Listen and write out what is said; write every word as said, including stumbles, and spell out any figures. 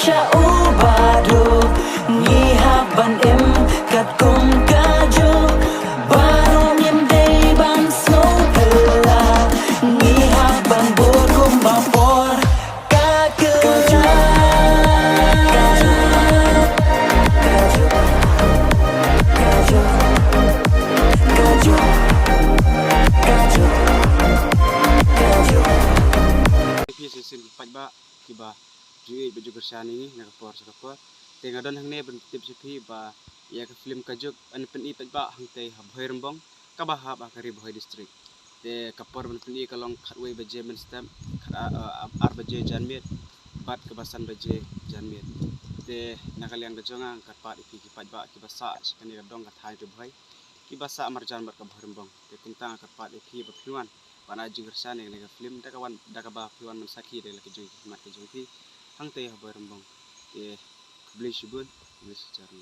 Sha u Bah Duh ngi hap ban im katkum ka juk. Baroh ngim dei ban sngewthuh. Ngi hap ban bud kumba por ka kylla. Phi shisien ki paidbah kiba ju ïeit ba ju kyrshan ïa ngi na ka por sha ka por. Te nga don hangne ban tip sha phi ba ïa ka film Ka Juk yn pyni paidbah hangtei ha Bhoirymbong kaba hap ha ka Ri Bhoi District. Te ka por ban pyni ka long khatwei baje mynstep, khat ar, ar baje janmiet bad kaba san baje janmiet. Te na ka liang ka jong nga nga kyrpad ïa phi ki paidbah kiba sah sha kane ka dong ka thaiñ Ri Bhoi kiba sah marjan bad ka Bhoirymbong. Te kumta nga kyrpad ïa phi ba phin wan ban ai jingkyrshan ïa kane ka film da ka wan, da kaba phi wan ban sakhi da la ki jong ki khmat ki jong phi hangtei ha Bhoirymbong. Te khublei shibun, khublei shibun.